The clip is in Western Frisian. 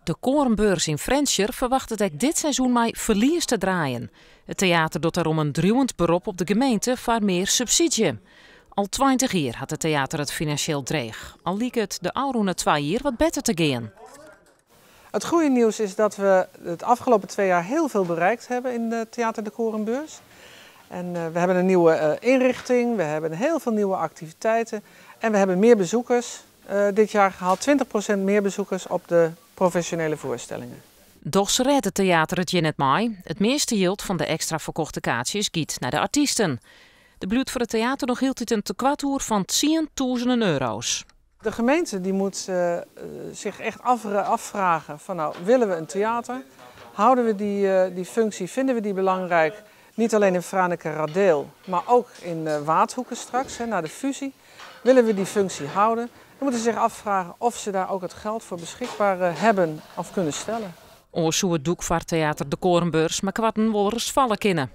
De Koornbeurs yn Frjentsjer ferwachtet ek dit seizoen mei ferlies te draaien. It teater docht dêrom in driuwend berop op de gemeente foar mear subsydzje. Al 20 jier hat it teater it finansjeel dreech. Al liket it de ôfrûne 2 jier wat better te gean. Het goede nieuws is dat we het afgelopen 2 jaar heel veel bereikt hebben in de Theater de Korenbeurs. En we hebben een nieuwe inrichting, we hebben heel veel nieuwe activiteiten en we hebben meer bezoekers dit jaar gehaald. 20% meer bezoekers op de professionele voorstellingen. Dochs rêdt it teater it hjir net mei. It measte jild fan de ekstra ferkochte kaartsjes giet nei de artysten. Der bliuwt foar it teater noch hieltyd in tekoart oer fan tsientûzenen euro's. De gemeente die moet zich echt afvragen van nou, willen we een theater? Houden we die functie, vinden we die belangrijk? Niet alleen in Franekeradeel, maar ook in Waadhoeke straks, hè, na de fusie. Willen we die functie houden? Dan moeten ze zich afvragen of ze daar ook het geld voor beschikbaar hebben of kunnen stellen. Oars soe it doek foar teater De Koornbeurs meikoarten wolris falle kinne.